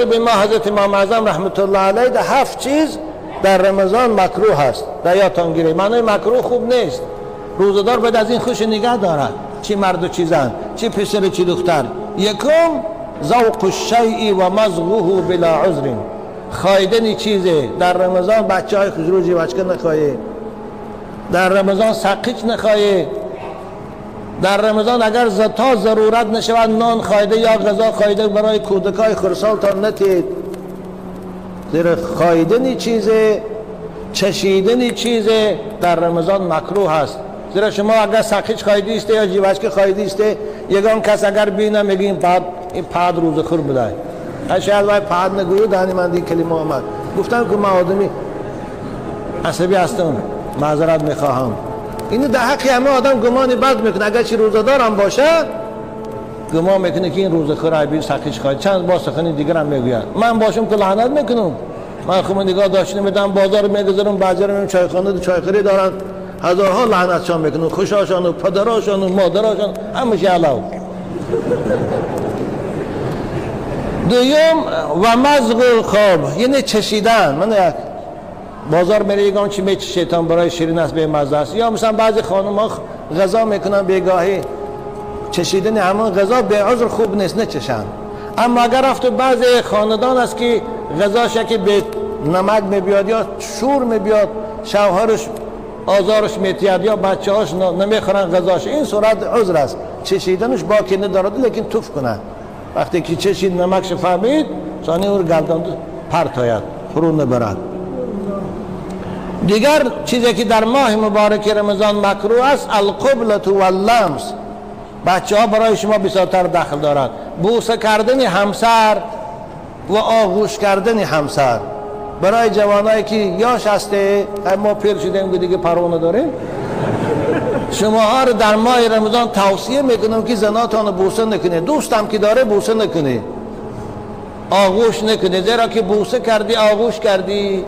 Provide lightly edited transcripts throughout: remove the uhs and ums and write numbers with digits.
به ما حضرت امام اعظم رحمت الله علیه ده 7 چیز در رمضان مکروه هست. در یادتان گیره معنای مکروه خوب نیست. روزه‌دار باید از این خوش نگه دارد، چی مرد و چی زن، چی پسر چی دختر. یکم ذوق الشیء و مضغه بلا عذر، خایدن چیزه در رمضان. بچه های خوشرو جیوچکه نخواهی، در رمضان سقیچ نخواهی، در رمضان اگر تا ضرورت نشود نان خایده یا غذا خایده برای کودکای خرسالتان نتید. زیرا خایدن چیزه، چشیدن چیزه در رمضان مکروه هست. زیرا شما اگر سقیچ خایده استه یا جیوچکه خایده استه، یگان کس اگر بینه میگه این پاد، این پاد روزه خور بوده. شاید وای پاد نگویو دهنی من این کلمه آمد. گفتم که من آدمی عصبی هستم، معذرت میخواهم. اینو در حق همه آدم گمان بد میکنه، اگر چی روزه دارم باشه گمان میکنه که این روزه خور عیبی سقیچ خواهد. چند با سخنی دیگر هم میگوید. من باشم که لعنت میکنم. من خود نگاه داشته میدم، بازار میگذارم، بعضی رو میبینم چایخانه و چایخوری دارن، هزارها لعنتشان میکنن، خوشاشان و پدراشان و مادراشان، همش علاو. دوم و مزغ خواب، یعنی چشیدن. من یک بازار میره یگان چی میچشه تا برای شیرین است به مزه است، یا مثلا بعضی خانم ها غذا میکنن بیگاهی، چشیدن همون غذا به عذر خوب نیست، نچشن. اما اگر رفت بعضی خاندان است که غذاش که به نمک میبیاد یا شور میبیاد، شوهرش آزارش میتید یا بچه هاش نمیخورن غذاش، این صورت عذر است، چشیدنش باکی ندارد، لیکن توف کنه. وقتی که چشید نمکش فهمید، ثانی او گردان پرت آید، فرو نبرد. دیگر چیزی که در ماه مبارک رمضان مکروه است، القبلة واللمس. بچه ها برای شما بسیارتر دخل دارد. بوسه کردن همسر و آغوش کردن همسر برای جوانایی که یاش هسته، ما پیر شدیم که دیگه پروا نداریم. شما ها رو در ماه رمضان توصیه میکنم که زناتان رو بوسه نکنه، دوستم که داره بوسه نکنه، آغوش نکنه، زیرا که بوسه کردی آغوش کردی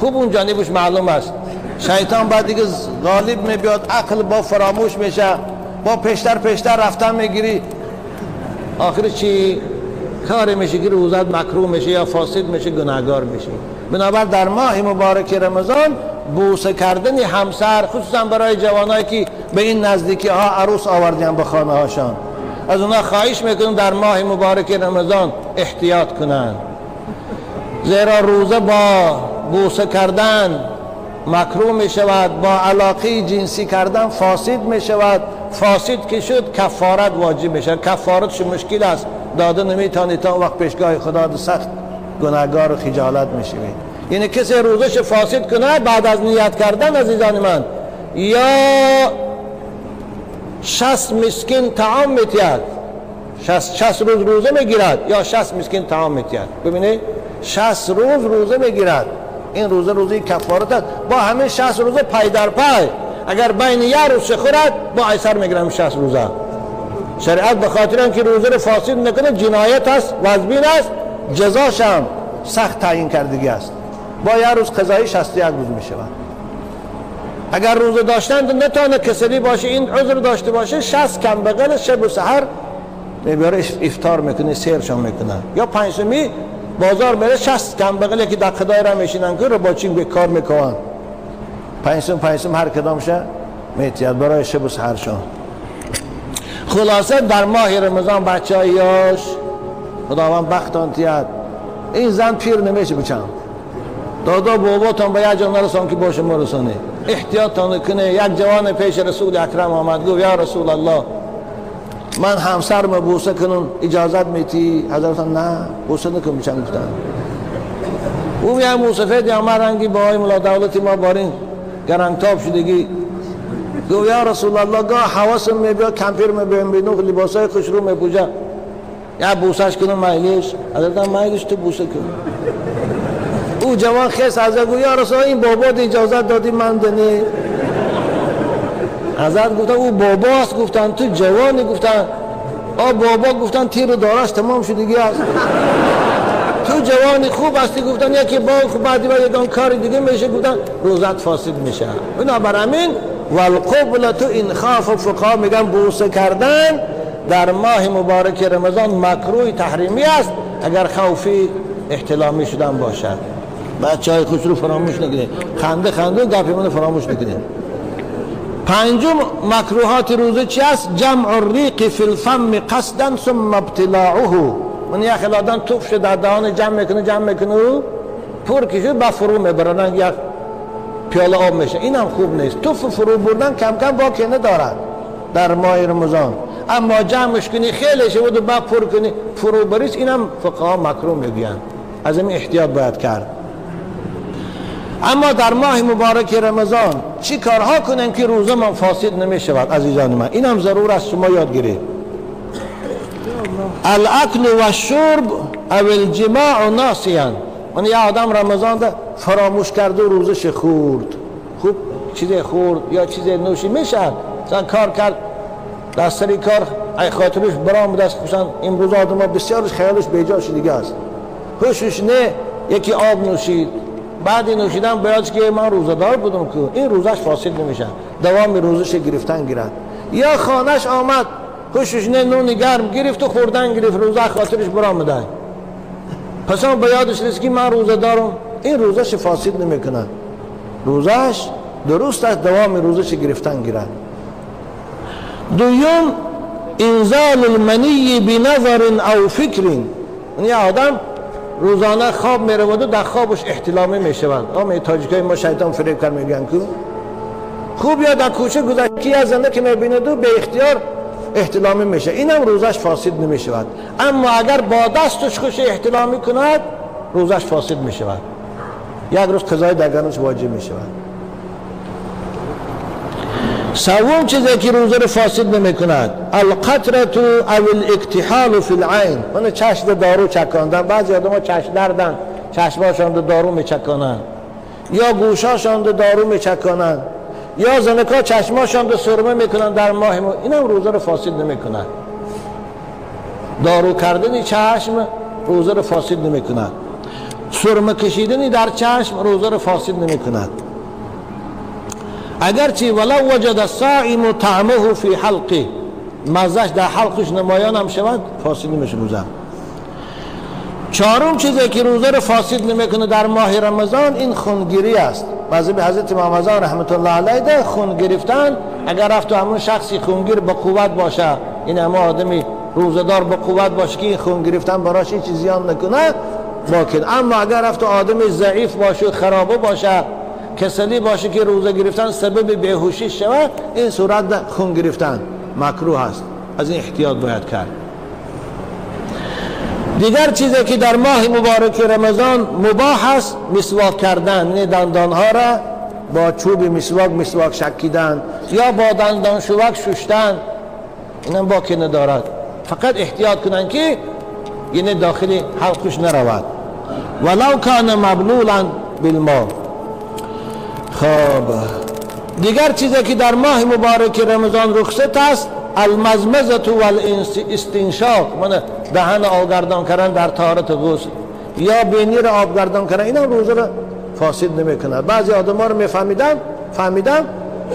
خوب اون جانبش معلوم است. شیطان بعد دیگه غالب میبیاد، عقل با فراموش میشه، با پیشتر پیشتر رفتن میگیری، آخر چی کار میشه که روزت مکروه میشه یا فاسد میشه، گناهگار میشه. بنابر در ماه مبارک رمضان بوسه کردن همسر، خصوصا برای جوانایی که به این نزدیکی ها عروس آوردن به خانه هاشان، از اونا خواهش میکنم در ماه مبارک رمضان احتیاط کنن، زیرا روزه با بوسه کردن مکروه می شود، با علاقه جنسی کردن فاسد می شود. فاسد که شد کفارت واجب می شود. کفارتش مشکل است، داده نمیتونی تا وقت پیشگاه خدا سخت گناهگار و خجالت می شوید. یعنی کسی روزش فاسد کنه بعد از نیت کردن، عزیزان من، یا 60 مسکین طعام میتید، 60 روز روزه میگیرد یا 60 مسکین طعام میتید. ببینید 60 روز روزه میگیرد، این روزه روزه کفارت است. با همه 60 روزه پای در پای، اگر بین یک روز خورد با ایسر میگیرم 60 روزه. شریعت به خاطر اینکه روزه رو فاسد نکنه جنایت است، وزبین است، جزاش هم سخت تعیین کردگی است. با یک روز قضایی 61 روز میشود. اگر روزه داشتن نتانه کسلی باشه، این عذر داشته باشه، 60 کم بغل شب و سحر میبره افطار میکنه، سیرشان میکنه. یا پنجشنبه بازار میره 60 کم بغل که در خدای را میشینن که رو با چین به کار میکنن، پنجشنبه هر کدامشه میتید برای شب و سحرشان. خلاصه در ماه رمضان بچه های یاش خداوند بختان تید، این زن پیر نمیشه بچم، دادا باباتان به یک جا نرسان که باشه مرسانه، احتیاطتان کنه. یک جوان پیش رسول اکرم آمد، گفت یا رسول الله من همسرم بوسه کنم اجازت میتی؟ حضرت نه بوسه نکن بچم. گفتن او یه موسفید یا من رنگی با های ملا دولتی ما بارین گرنگتاب شدگی. گفت یا رسول الله گاه حواسم میبیا، کمپیر میبیم بینو لباسای خوش رو میپوشه، یا بوسهش کنم میلیش؟ حضرت میلیش تو بوسه کن. او جوان خیس حضرت گفت یا رسول این بابا اجازت دادی من دنی؟ حضرت گفتن او باباست، گفتن تو جوانی، گفتن آ بابا، گفتن تیر دارش تمام شد دیگه است، تو جوانی خوب هستی، گفتن یکی با خوب بعدی باید یکان کار دیگه میشه، گفتن روزت فاسد میشه. بنابراین والقبلة این خاف فقها میگن بوسه کردن در ماه مبارک رمضان مکروه تحریمی است. اگر خوفی احتلامی شدن باشد. بچه های خوش رو فراموش نکنید، خنده خنده گپی منو فراموش نکنید. پنجم مکروهات روزه چی است؟ جمع الریق فی الفم قصدا ثم ابتلاعه. من یک آدم توف شد در دهان جمع میکنه جمع میکنه و پر کشید با فرو میبرن، یک پیاله آب میشه. اینم خوب نیست. توف فرو بردن کم کم باکی ندارد در ماه رمضان، اما جمعش کنی خیلی شود و بعد پر کنی فرو بریز، اینم فقها مکروه میگویند. از این احتیاط باید کرد. اما در ماه مبارک رمضان چی کارها کنیم که روزه من فاسد نمی شود؟ عزیزان من اینم ضرور است شما یاد گیرید. الاکل و الشرب او الجماع ناسیا. من یه آدم رمضان ده فراموش کرده و روزش خورد، خوب چیز خورد یا چیز نوشی میشه، مثلا کار کرد در سری کار ای خاطرش برام دست، مثلا امروز آدم ها بسیارش خیالش بیجاش دیگه است، هوشش نه، یکی آب نوشید، بعد نوشیدن بیاد که من روزه‌دار بودم که این روزش فاسد نمیشه، دوام روزش گرفتن گیرد. یا خانش آمد هوشش نه، نون گرم گرفت و خوردن گرفت، روزه خاطرش برآمده، پس هم به یادش رسید که من روزه دارم، این روزش فاسد نمیکنه، روزش درست است، دوام روزش گرفتن گیرد. دوم انزال المنی بنظر او فکر. یعنی آدم روزانه خواب میرود و در خوابش احتلامی میشود. آمه تاجیکای ما شیطان فریب کرد میگن که خوب یا در کوچه گذشت از زنده که میبیند و به اختیار احتلامی میشه، اینم روزش فاسد نمیشود. اما اگر با دستش خوش احتلامی کند روزش فاسد میشود، یک روز قضای دگنش واجب میشود. سوم چیزی که روزه رو فاسد نمیکند القطره او الاکتحال فی العین. من چشم دارو چکاندن، بعضی آدم ها چشم دردن، چشماشان دارو میچکانن، یا گوشاشان دارو میچکانن، یا زنکا چشماشان سرمه میکنن در ماه اینم روزه رو فاسد نمیکند. دارو کردن چشم روزه رو فاسد نمیکند، سرمه کشیدن در چشم روزه رو فاسد نمیکند. اگرچه ولو وجد الصائم طعمه فی حلقه، مزهش در حلقش نمایان هم شود فاسد نمیشه روزه. چهارم چیزی که روزه رو فاسد نمیکنه در ماه رمضان این خونگیری است. مذهب حضرت امام رضا رحمت الله علیه ده خون گرفتن، اگر رفت همون شخصی خونگیر با قوت باشه، این همه آدمی روزه‌دار با قوت باشه که خون گرفتن براش هیچ زیان نکنه باکن. اما اگر رفت آدمی ضعیف باشه، خرابه باشه، کسلی باشه که روزه گرفتن سبب بیهوشی شود، این صورت خون گرفتن مکروه است، از این احتیاط باید کرد. دیگر چیزی که در ماه مبارک رمضان مباح است مسواک کردن، یعنی دندانها را با چوب مسواک مسواک شکیدن یا با دندان شوک ششتن، اینم باکی ندارد. فقط احتیاط کنن که یعنی داخل حلقش نرود. ولو کان مبلولا بالماء. خب دیگر چیزی که در ماه مبارک رمضان رخصت است المزمزه والاستنشاق، من دهن آبگردان کردن در طهارت غسل یا بینی را آبگردان کردن، اینا روزه را فاسد نمیکنه. بعضی آدم‌ها رو فهمیدم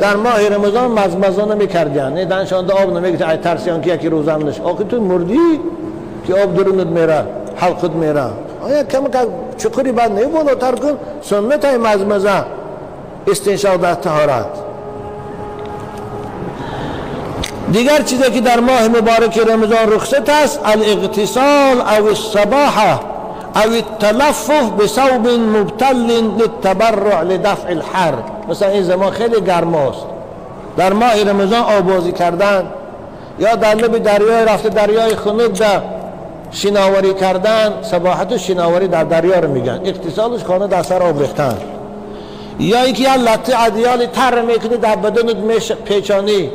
در ماه رمضان مزمزه نمیکردن، نه دهنشان آب نمیگرفت، ای ترسیان که یکی روزه هم نشه. آخه تو مردی که آب درونت میره، حلقت میره، آیا کم کم چقری بعد نه بالاتر کن. سنت مزمزه استنشاق در طهارت. دیگر چیزی که در ماه مبارک رمضان رخصت است الاغتسال او السباحه او التلفف بثوب مبتل للتبرع لدفع الحر. مثلا این زمان خیلی گرم است، در ماه رمضان آبازی کردن یا در لب دریای رفته دریای خنک در شناوری کردن، سباحت و شناوری در دریا رو میگن، اغتسالش خانه در سر آب ریختن، یا اینکه یه لطه عدیال تر میکنی در بدنت پیچانی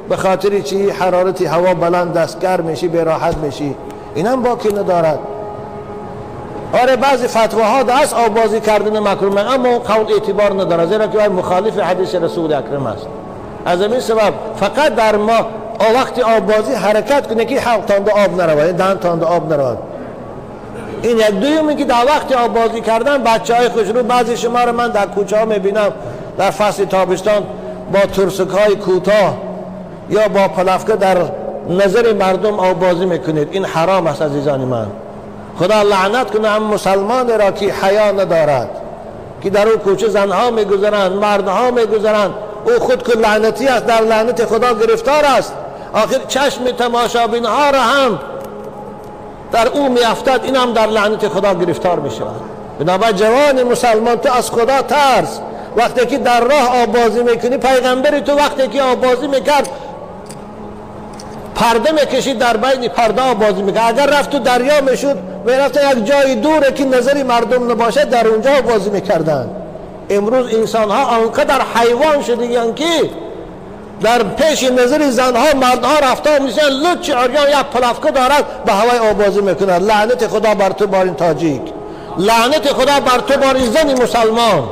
به خاطر چی حرارت هوا بلند است، گرم میشی، به راحت میشی، اینم باکی ندارد. آره بعضی فتواها دست آبازی کردن مکروه، اما قول اعتبار نداره، زیرا که مخالف حدیث رسول اکرم است. از این سبب فقط در ما وقتی آبازی حرکت کنه که حلق تانده آب نرود، دهن تانده آب نرود. این یک. دوم که در وقت آبازی کردن بچه های خوشرو، بعضی شما رو من در کوچه ها میبینم در فصل تابستان با ترسک های کوتاه یا با پلفکه در نظر مردم آبازی میکنید، این حرام است عزیزان من. خدا لعنت کنه هم مسلمان را که حیا ندارد، که در او کوچه زنها میگذرند، مردها میگذرند، او خود که لعنتی است، در لعنت خدا گرفتار است. آخر چشم تماشابین ها را هم در او میافتد، این هم در لعنت خدا گرفتار میشود. بنابر جوان مسلمان تو از خدا ترس. وقتی که در راه آبازی میکنی، پیغمبر تو وقتی که آبازی میکرد پرده میکشید، در بین پرده آبازی میکرد. اگر رفت تو دریا میشد، میرفت یک جای دوره که نظری مردم نباشه، در اونجا آبازی میکردن. امروز انسان ها آنقدر حیوان شدگیان که در پیش نظر زنها مردها رفتار میشن، لچ عریان یک پلافکه دارد به هوای آبازی میکند. لعنت خدا بر تو بارین تاجیک، لعنت خدا بر تو بارین زن مسلمان.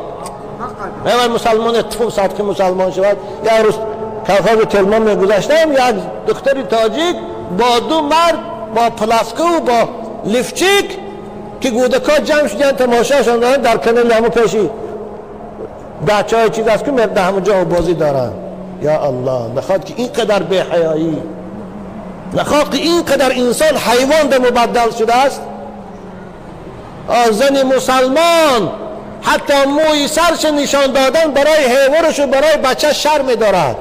ای مسلمان اتفاق صدق مسلمان شود. یک روز کلخاز تلمان میگذشتم، یک دختر تاجیک با دو مرد با پلافکه و با لیفچیک که گودکا جمع شدن تماشاشان دارن در کنار همون پیشی بچه های چیز است که در همون جا بازی دارن. یا الله، نخواد که اینقدر بی حیایی، نخواد که اینقدر انسان حیوان به مبدل شده است. زن مسلمان حتی موی سرش نشان دادن برای حیوانش و برای بچه شرم دارد.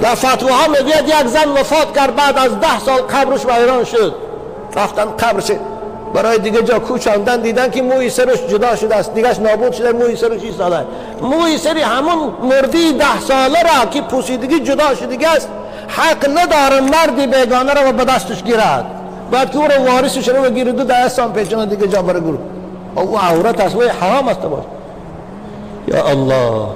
در فتواها میگوید یک زن وفات کرد، بعد از 10 سال قبرش ویران شد. رفتن قبرش برای دیگه جا کوچاندن، دیدن که موی سرش جدا شده است، دیگهش نابود شده، موی سرش ایستاده. موی سری همون مردی 10 ساله را که پوسیدگی جدا شده است، حق نداره مردی بیگانه را به دستش گیرد. باید که او را وارثش رو بگیرد و دستان پیچانه دیگه جا برای گروه. او عورت است و حرام است باش. یا الله،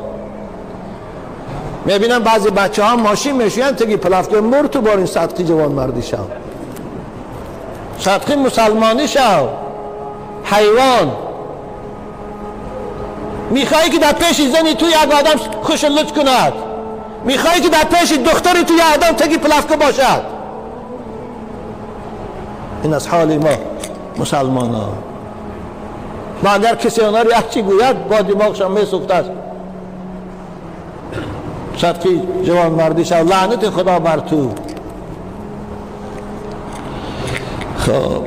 میبینم بعضی بچه ها ماشین میشوین تگی پلافکه مر تو بارین صدقی جوان مردی شو، صدقی مسلمانی شو. حیوان میخوایی که در پیش زنی تو یک آدم خوش لچ کند، میخوایی که در پیش دختری تو یک آدم تگی پلافکه باشد. این از حال ما مسلمان ها. ما اگر کسی آنها را یک چی گوید با دماغشان میسوخت است. صدقی جوان مردی شو، لعنت خدا بر تو. خب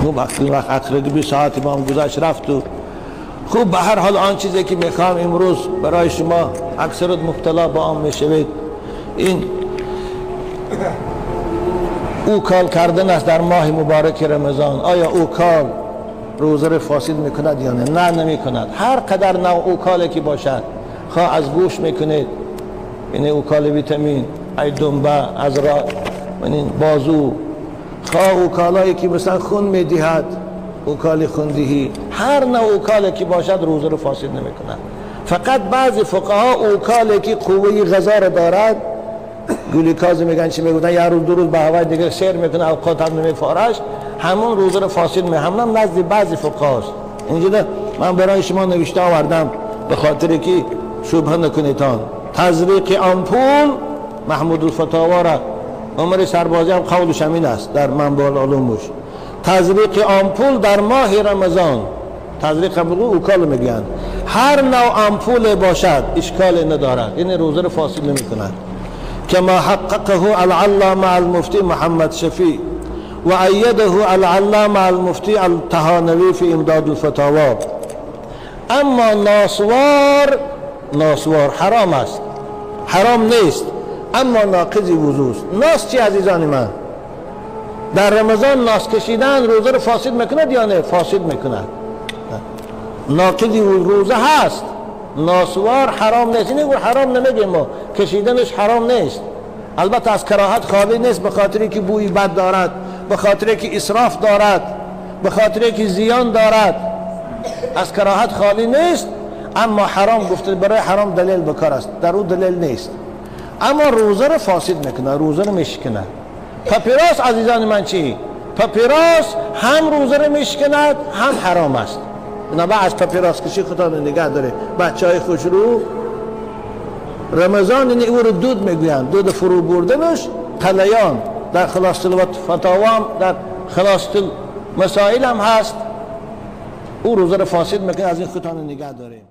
خوب وقت اقربی ساعت ما هم گذشت رفت و خوب به هر حال آن چیزی که میخوام امروز برای شما اکثرت مبتلا به آن میشوید، این اوکال کردن است در ماه مبارک رمضان. آیا اوکال روزه را فاسد میکند یا نه؟ نه، نمیکند. هر قدر نوع اوکالی که باشد، خواه از گوش میکنید، یعنی اوکال ویتامین، ای دنبه از را بازو، خواه اوکالایی که مثلا خون میدهد، اوکال خوندهی، هر نوع اوکالی که باشد روزه را فاسد نمیکند. فقط بعضی فقها اوکالی که قوه غذا را دارد، گلوکاز میگن چی میگن، یه روز دو روز به هوای دیگه سیر میکنه، اوقات هم نمیفارش، همون روزه رو فاسد می، همون نزد بعضی فقهاست. اینجا من برای شما نوشته آوردم به خاطر که شبهه نکنیتان. تزریق آمپول، محمود الفتاوا را عمر سربازی هم قولش همین است در منبع العلومش. تزریق آمپول در ماه رمضان، تزریق آمپول اوکال میگن، هر نوع آمپول باشد اشکال ندارد، یعنی روزه رو فاسد نمیکند. كما حققه العلامة المفتي محمد شفيع وأيده العلامة المفتي الطهانوي في إمداد الفتاوى. اما ناسوار، ناسوار حرام است، حرام نیست، اما ناقض وضو است. ناس چی عزیزان من؟ در رمضان ناس کشیدن روزه رو فاسد میکند یا نه؟ فاسد میکند، ناقض روزه هست. ناسوار حرام نیست، اینه حرام نمیگیم ما، کشیدنش حرام نیست، البته از کراهت خالی نیست، به خاطری که بوی بد دارد، به خاطری که اسراف دارد، به خاطری که زیان دارد، از کراهت خالی نیست، اما حرام گفته برای حرام دلیل بکار است، در او دلیل نیست. اما روزه رو فاسد میکنه، روزه رو میشکنه. پاپیروس عزیزان من چی؟ پاپیروس هم روزه رو میشکند هم حرام است. بنابراین از پاپیروس کشی خدا رو نگه داره. بچه های خوش رو رمضان این او رو دود میگویند، دود فرو بردنش قلیان در خلاصة الفتاوا هم در خلاصة المسائل هم هست. او روزه رو فاسد میکنه، از این خدا رو نگه داره.